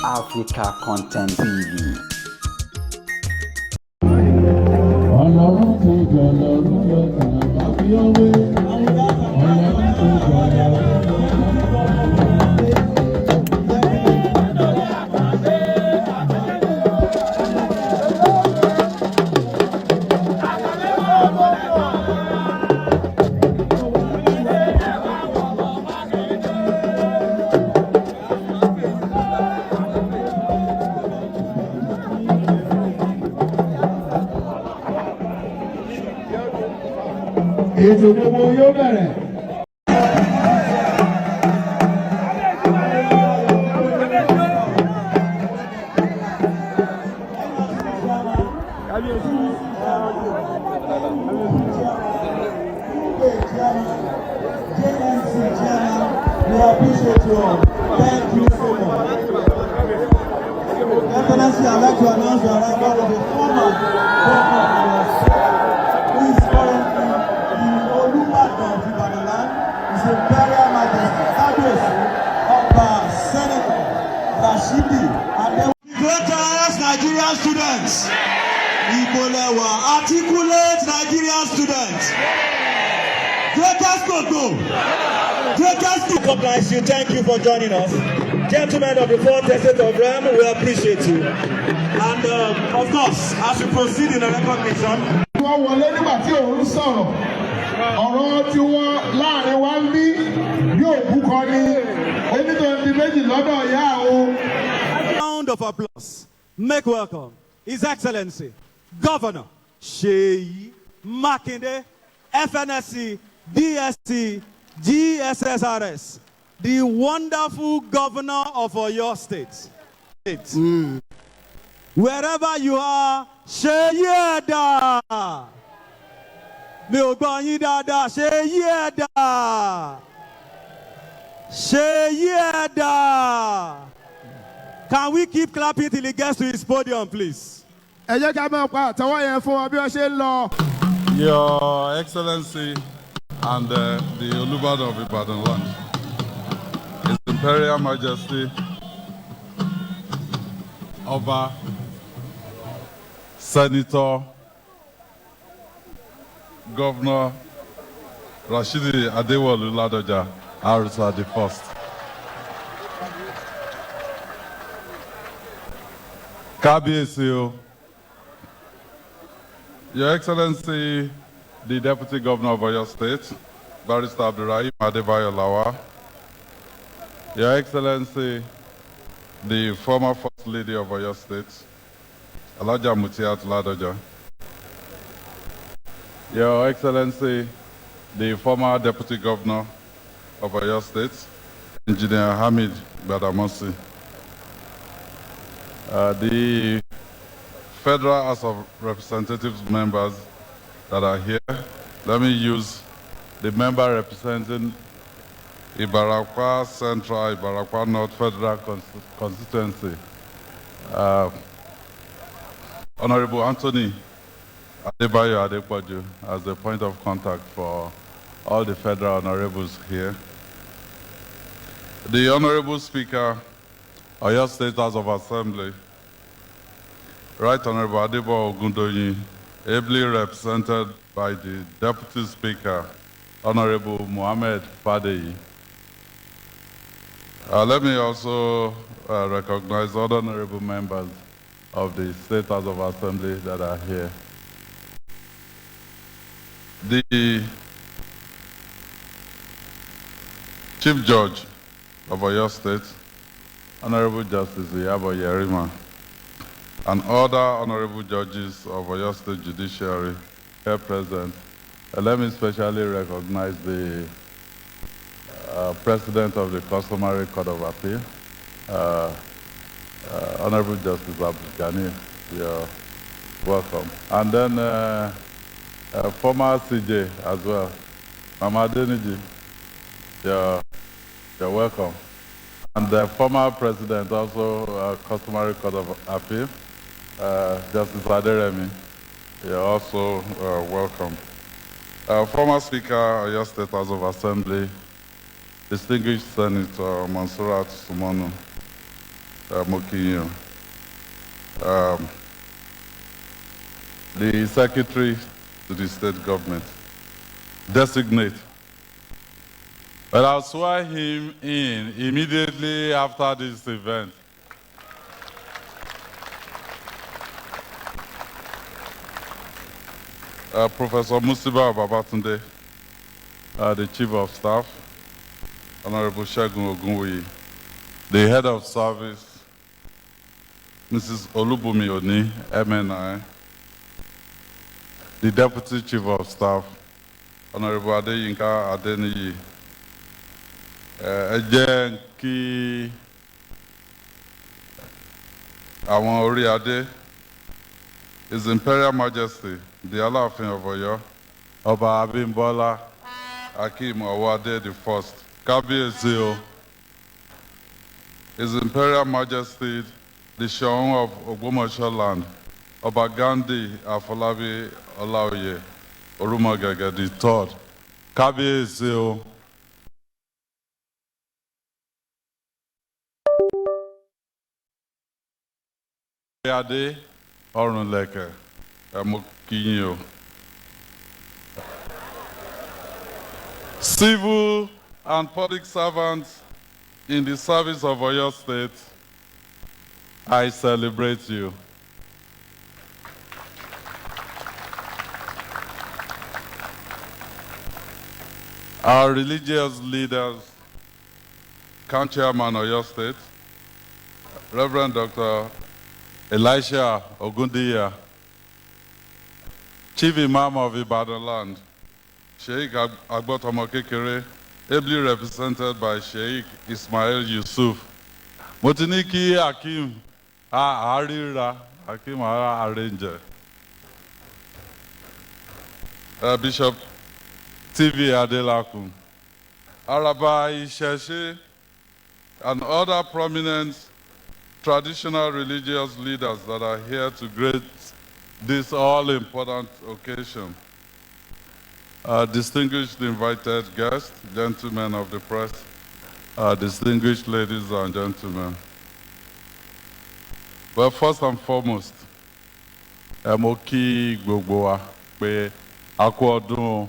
Africa Content TV. Ọlọ́run tó jọ lọ́run lọ tàbá fi ọwé. Ọlọ́run tó jọ lọ́run lọ. Ètò gbogbo yóò bẹ̀rẹ̀. JMC Chairman, we appreciate you all. Thank you so much. Excellency, I'd like to announce the arrival of the former governor of Oyo State, who is currently the Olubadan of Ibadan, His Imperial Majesty, Kábíyèsí, Ọba Senator Rashidi Adewo. Greatest Nigerian students, Ibo lẹ wà, articulate Nigerian students. Greatest Gbogbo. Greatest recognize you. Thank you for joining us. Gentlemen of the fourth estate of Realm, we appreciate you. And of course, as we proceed in the recognition, Wọ́n wọlé nígbà tí òun sọ̀rọ̀ ọ̀rọ̀ tí wọ́n láàrin wa ń bí bí òkú kan ní onítọ̀hún di méjì lọ́dọ̀ ìyá òun. Round of applause. Make welcome His Excellency, Governor Seyi Makinde, FNSE, DSC, GSSRS, the wonderful governor of Oyo State. Wherever you are, Seyi ẹ dà. Mi ò gbọ́ yín dáadáa, Seyi ẹ dà. Seyi ẹ dà. Can we keep clapping till he gets to his podium, please? Ẹ jẹ́ ká máa pa àtẹ́wọ́ yẹn fún wa bí wọ́n ṣe ń lọ. Your Excellency and the Olubadan of Ibadan land, His Imperial Majesty, Oba, Senator, Governor Rashidi Adewolu Ladoja, Arusa the First. Kábíyèsí o. Your Excellency, the Deputy Governor of Oyo State, Barrister Abdulrahim Adebayo Lawal. Your Excellency, the former First Lady of Oyo State, Alhaja Mutiat Ladoja. Your Excellency, the former Deputy Governor of Oyo State, Engineer Hamid Gbadamosi. The Federal House of Representatives members that are here, let me use the member representing Ibarapa Central, Ibarapa North Federal Constituency, Honorable Anthony Adebayo Adepoju, as the point of contact for all the federal honorables here. The Honorable Speaker, Oyo State House of Assembly, Right Honorable Adebo Ogundoyin, ably represented by the Deputy Speaker, Honorable Mohammed Fadeyi. Let me also recognize other honorable members of the State House of Assembly that are here. The Chief Judge of Oyo State, Honorable Justice Iyabo Yerima, and other honorable judges of Oyo State Judiciary here present. Let me specially recognize the President of the Customary Court of Appeal, Honorable Justice Abdul Ghani. You're welcome. And then former CJ as well, Mama Adeniji, you're welcome. And the former president also, Customary Court of Appeal, Justice Aderemi, you're also welcome. Former Speaker, Oyo State House of Assembly, distinguished Senator Monsurat Sunmonu, Mo kí yín o. The Secretary to the State Government, designate. But I'll swear him in immediately after this event. Professor Musiba Babatunde, the Chief of Staff, Honorable Segun Ogunwuyi, the Head of Service, Mrs. Olubumi Oni, MNI, the Deputy Chief of Staff, Honorable Adeyinka Adeniyi. Ẹ jẹ́ kí àwọn orí adé, His Imperial Majesty, the Aláàfin of Ọ̀yọ́, Ọba Abímbọ́lá Akeem Ọwọ́adé the First, Kábíyèsí o. His Imperial Majesty, the Ṣọ̀ún of Ògbómọ̀ṣọ́ land, Ọba Ghandi Afọlábí Ọláoyè Orúmọgẹ̀gẹ̀ the Third, Kábíyèsí o. Adé ọrùnlẹ̀kẹ̀, ẹ mo kí yín o. Civil and public servants in the service of Oyo State, I celebrate you. Our religious leaders, CAN Chairman Oyo State, Reverend Dr. Elisha Ogundiya, Chief Imam of Ibadan Land, Sheikh Agbotomo Kekere, ably represented by Sheikh Ismail Yusuf. Mo ti ní kí Akeem àríra Akeem arrange. Bishop TV Adelakun, Araba Ìṣẹ̀ṣe, and other prominent traditional religious leaders that are here to grace this all-important occasion. Distinguished invited guests, gentlemen of the press, distinguished ladies and gentlemen. Well, first and foremost, ẹ mo kí gbogbo wa pé a kú ọdún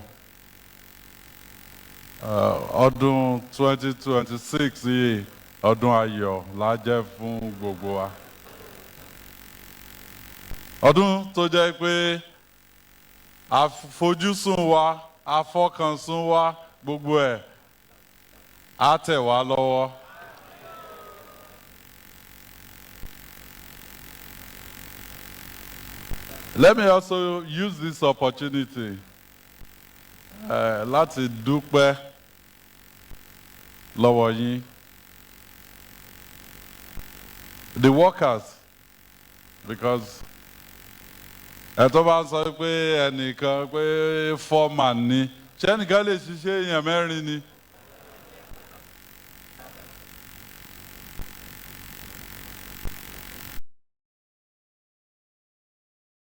ọdún 2026 yìí, ọdún ayọ̀ la jẹ́ fún gbogbo wa. Ọdún tó jẹ́ pé àfojúsùn wa, àfọkànsùn wa, gbogbo ẹ̀ á tẹ̀ wá lọ́wọ́. Let me also use this opportunity láti dúpẹ́ lọ́wọ́ yín. The workers, because ẹ tó bá ń sọ pé ẹnìkan pé foreman ni, ṣé ẹnìkan lè ṣiṣẹ́ èèyàn mẹ́rin ni?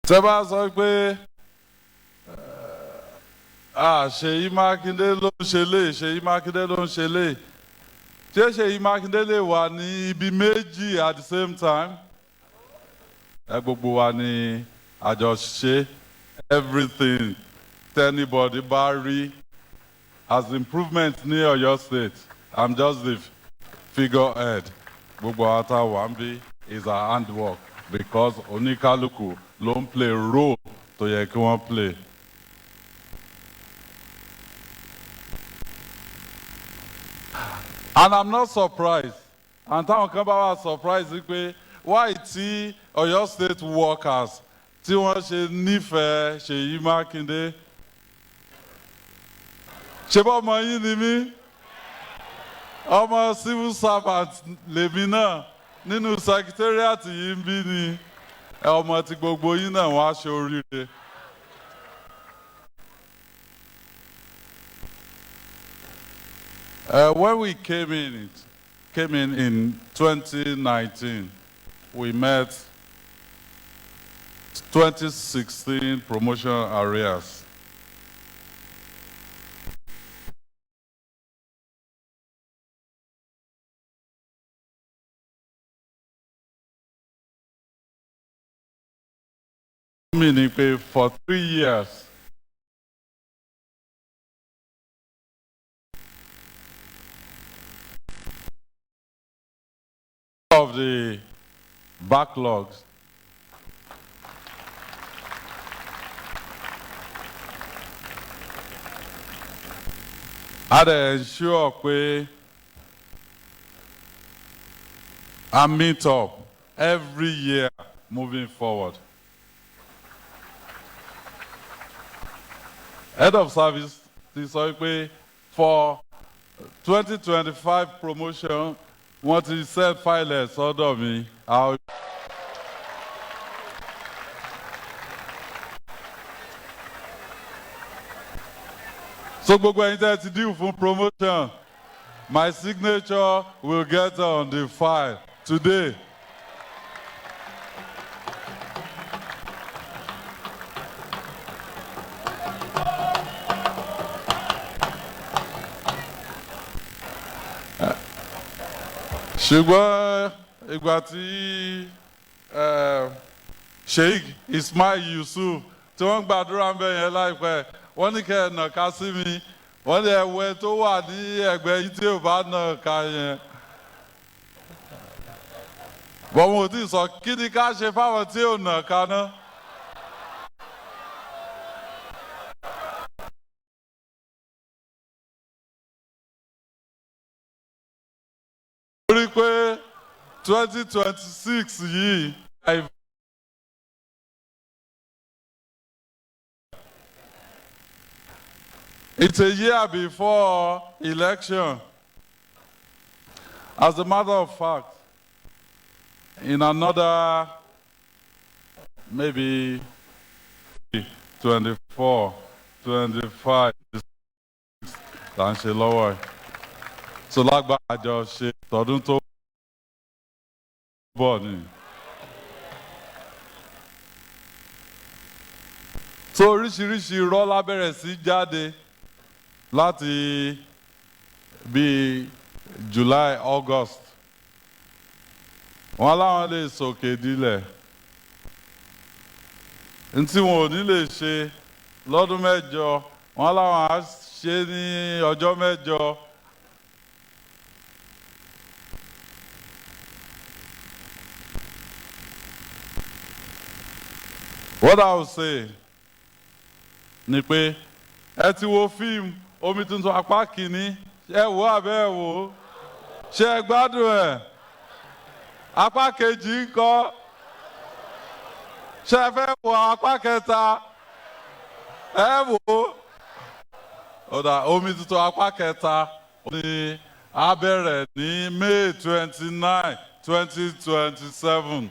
Tẹ́ bá sọ pé ah, Ṣèyí Mákindé ló ń ṣe lé, Ṣèyí Mákindé ló ń ṣe lé, ṣé Ṣèyí Mákindé lè wà ní ibi méjì at the same time? Ẹ gbogbo wa ni àjọṣe. Everything anybody bá rí as improvement ní Ọ̀yọ́ State, I'm just the figurehead. Gbogbo àwọn tá a wà ń bí is our handwork, because oníkálukú ló ń play role tó yẹ kí wọ́n play. And I'm not surprised. And táwọn kan bá wà surprised wípé why tí Ọ̀yọ́ State workers tí wọ́n ṣe nífẹ̀ẹ́ Ṣèyí Mákindé. Ṣé bọ́ ọmọ yín ni mí? Ọmọ civil servant lèmi náà, nínú secretariat yìí ń bí ni. Ọmọ tí gbogbo yín náà wọ́n á ṣe oríire. When we came in 2019, we met 2016 promotion arrears. Mi ni pé for 3 years, of the backlogs, a dẹ̀ ensure pé a meet up every year moving forward. Head of service ti sọ pé for 2025 promotion, wọ́n ti send file ẹ̀ sọ́dọ̀ mi. So gbogbo ẹ̀yin tẹ́ ti due fún promotion, my signature will get on the file today. Ṣùgbọ́n ìgbà tí Sheikh Ismail Yusuf tí wọ́n gbàdúrà ń bẹ̀ yẹn láìpẹ́, wọ́n ní kẹ́ ẹ̀ nàka sí mi, wọ́n ní ẹ̀wẹ́ tó wà ní ẹ̀gbẹ́ yìí tí ò bá nàka yẹn. Bọ́n mo ti sọ kí ni ká ṣe fáwọn tí ò nàka náà. Torí pé 2026 yìí, it's a year before election. As a matter of fact, in another maybe 24, 25, là ń ṣe lọ́wọ́ ẹ̀. So lágbára àjọ ṣe tọdún tó bọ̀ ni. So oríṣiríṣi irọ́ la bẹ̀rẹ̀ sí jáde láti bíi July, August. Wọ́n láwọn lè sòkè dilẹ̀. Ntí wọn ò ní lè ṣe lọ́dún 8, wọ́n láwọn á ṣe ní ọjọ́ 8. What I will say ni pé ẹ ti wo fíìmù Omi Tuntun apá kìíní, ẹ wò àbẹ́ ẹ wò, ṣé ẹ gbádùn ẹ̀? Apá kejì ń kọ́, ṣé ẹ fẹ́ wo apá kẹta? Ẹ wò ó. Ọ̀dà Omi Tuntun apá kẹta ní á bẹ̀rẹ̀ ní May 29, 2027.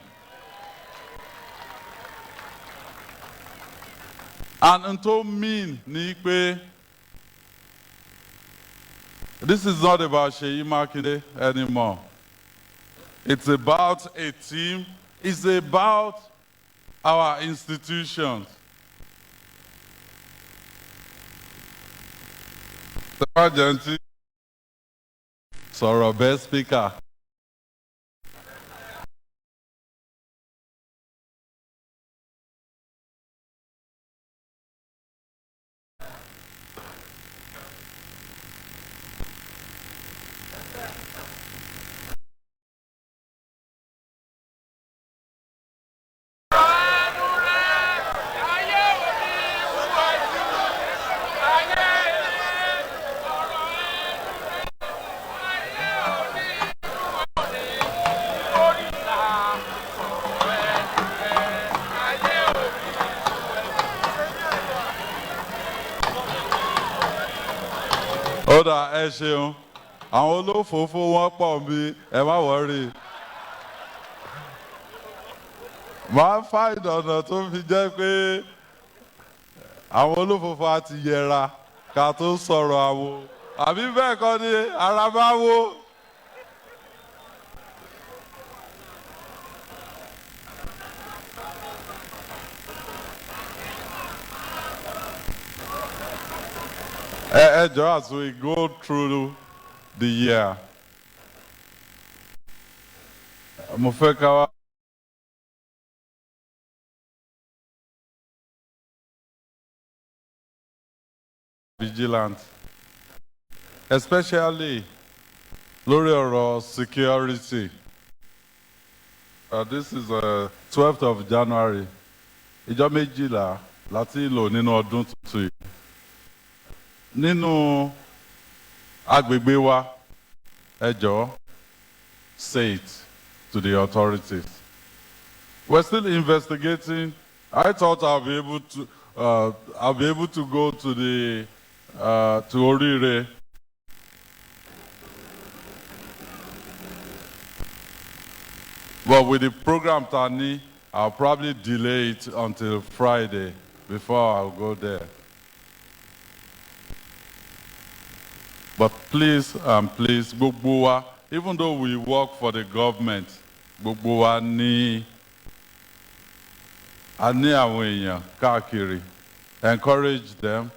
And n tó mean ni pé this is not about Seyi Makinde anymore. It's about a team. It's about our institutions. Sergeant sọ̀rọ̀ best speaker. Ó dà, ẹ ṣeun. Àwọn olófòófó wọn pọ̀ bí, ẹ má worry. Máa find ọ̀nà tó fi jẹ́ pé àwọn olófòófó á ti yẹra ká tó sọ̀rọ̀ àwọn. Àbí bẹ́ẹ̀ kọ́ ni ara bá wó. Ẹ jọ̀ọ́, as we go through the year, mo fẹ́ ká wá. vigilant, especially lórí ọ̀rọ̀ security. This is 12th of January, ìjọ 12 láti lò nínú ọdún tuntun yìí. Nínú agbègbè wa, ẹ jọ̀ọ́, say it to the authorities. We're still investigating. I thought I'll be able to go to Orire. But with the program tá a ní, I'll probably delay it until Friday before I'll go there. But please, please, gbogbo wa, even though we work for the government, gbogbo wa ní a ní àwọn èèyàn káàkiri. Encourage them.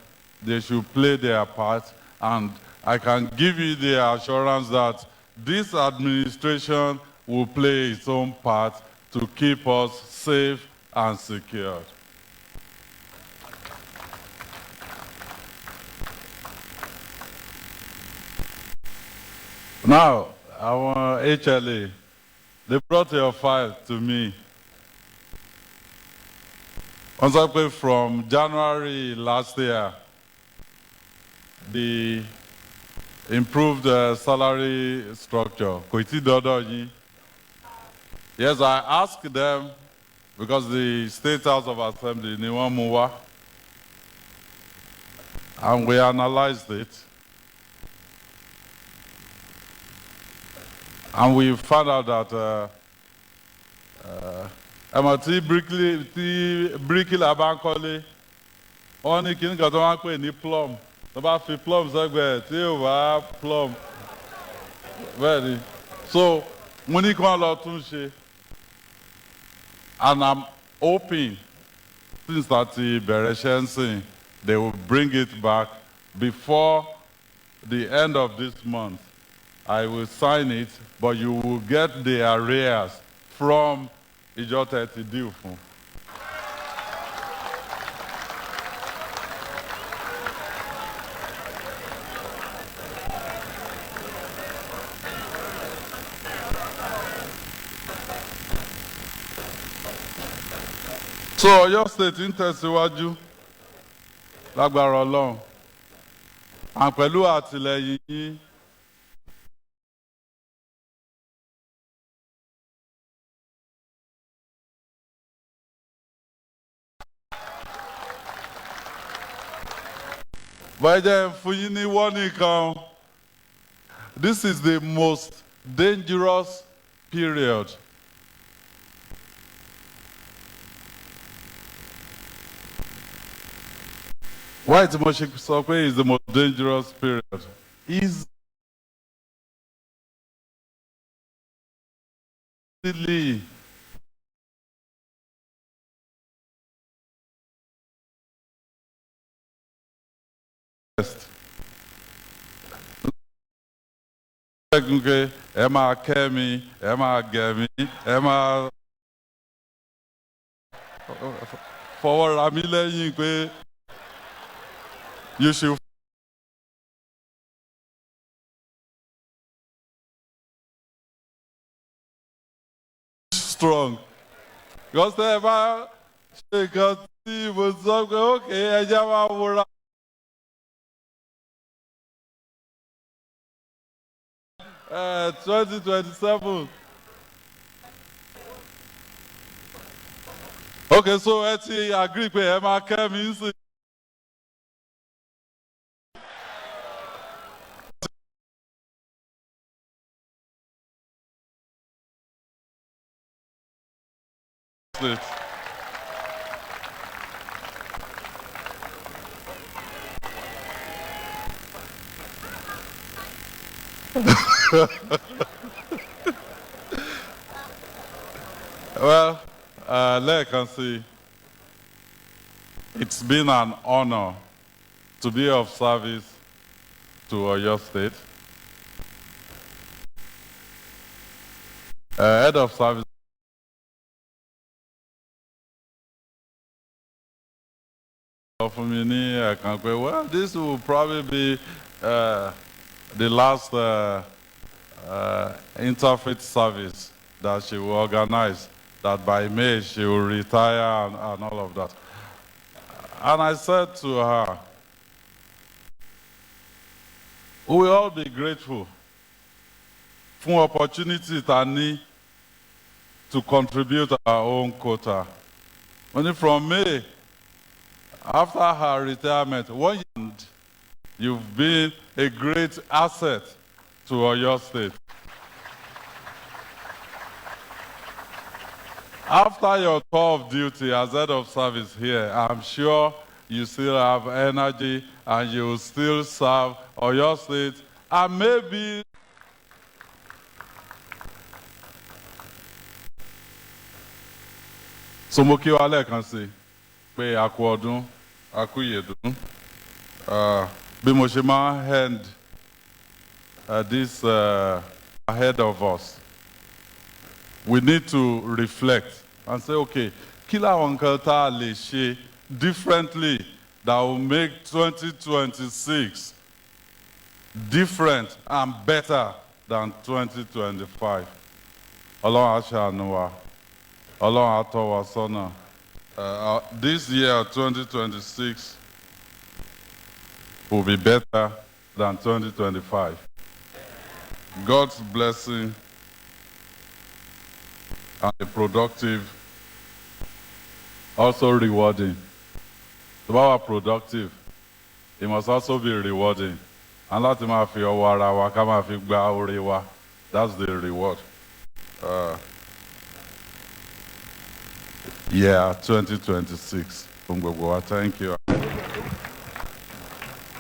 They should play their part. And I can give you the assurance that this administration will play its own part to keep us safe and secured. Now, our HLA, they brought your file to me. Wọ́n sọ pé from January last year, the improved salary structure kò tí dọ́dọ̀ yín. Yes, I asked them because the State House of Assembly ni wọ́n mú wá. And we analysed it. And we found out that ẹ mọ̀ tí bíríkìlà bá ń kọ́lé, wọ́n ní kíní kan tó máa ń pè ní plumb, tó bá fi plumb sẹ́gbẹ̀ẹ́ tí ò bá plumb bẹ́ẹ̀ ni. So mo ní kí wọ́n lọ tún ṣe, and I'm hoping since that ti bẹ̀rẹ̀ ṣẹ́ ń sìn, they will bring it back before the end of this month. I will sign it, but you will get the arrears from ìjọ tẹ́ ti deal fún. So Ọ̀yọ́ State ń tẹ̀síwájú lágbára Ọlọ́run and pẹ̀lú àtìlẹyìn yín. Bẹ́ẹ̀ jẹ́ fún yín ní warning kan. This is the most dangerous period. Why tí mo ṣe sọ pé is the most dangerous period? Easily pé ẹ máa kẹ́ mi, ẹ máa gẹ̀ mí, ẹ máa fọwọ́ ra mí lẹ́yìn pé you should strong. Because tẹ́ ẹ bá ṣe nǹkan tí mo sọ pé okay, ẹ jẹ́ máa wúra. 2027. Okay, so ẹ ti agree pé ẹ máa kẹ́ mi sí. It. Well, lẹ́ẹ̀kan sí, it's been an honor to be of service to Oyo State. Head of service sọ fún mi ní ẹ̀kan pé, well, this will probably be the last interfaith service that she will organize, that by May she will retire and all of that. And I said to her, we will all be grateful fún opportunity ta ní to contribute our own quota. Only from May, after her retirement, one year, you've been a great asset to Oyo State. After your tour of duty as head of service here, I'm sure you still have energy and you will still serve Oyo State and maybe. So mo kí wa lẹ́ẹ̀kan sí i pé a kú ọdún, a kú ìyèdún. Bí mo ṣe máa ń end this ahead of us, we need to reflect and say, okay, kí làwọn nǹkan tá a lè ṣe differently that will make 2026 different and better than 2025? Ọlọ́run á ṣàánú wa. Ọlọ́run á tọ́ wa sọ́nà. This year, 2026, will be better than 2025. God's blessing and a productive, also rewarding. To bá wà productive, it must also be rewarding. And láti máa fi ọwọ́ ara wa ká máa fi gba oore wa, that's the reward. Yeah, 2026. Fún gbogbo wa, thank you.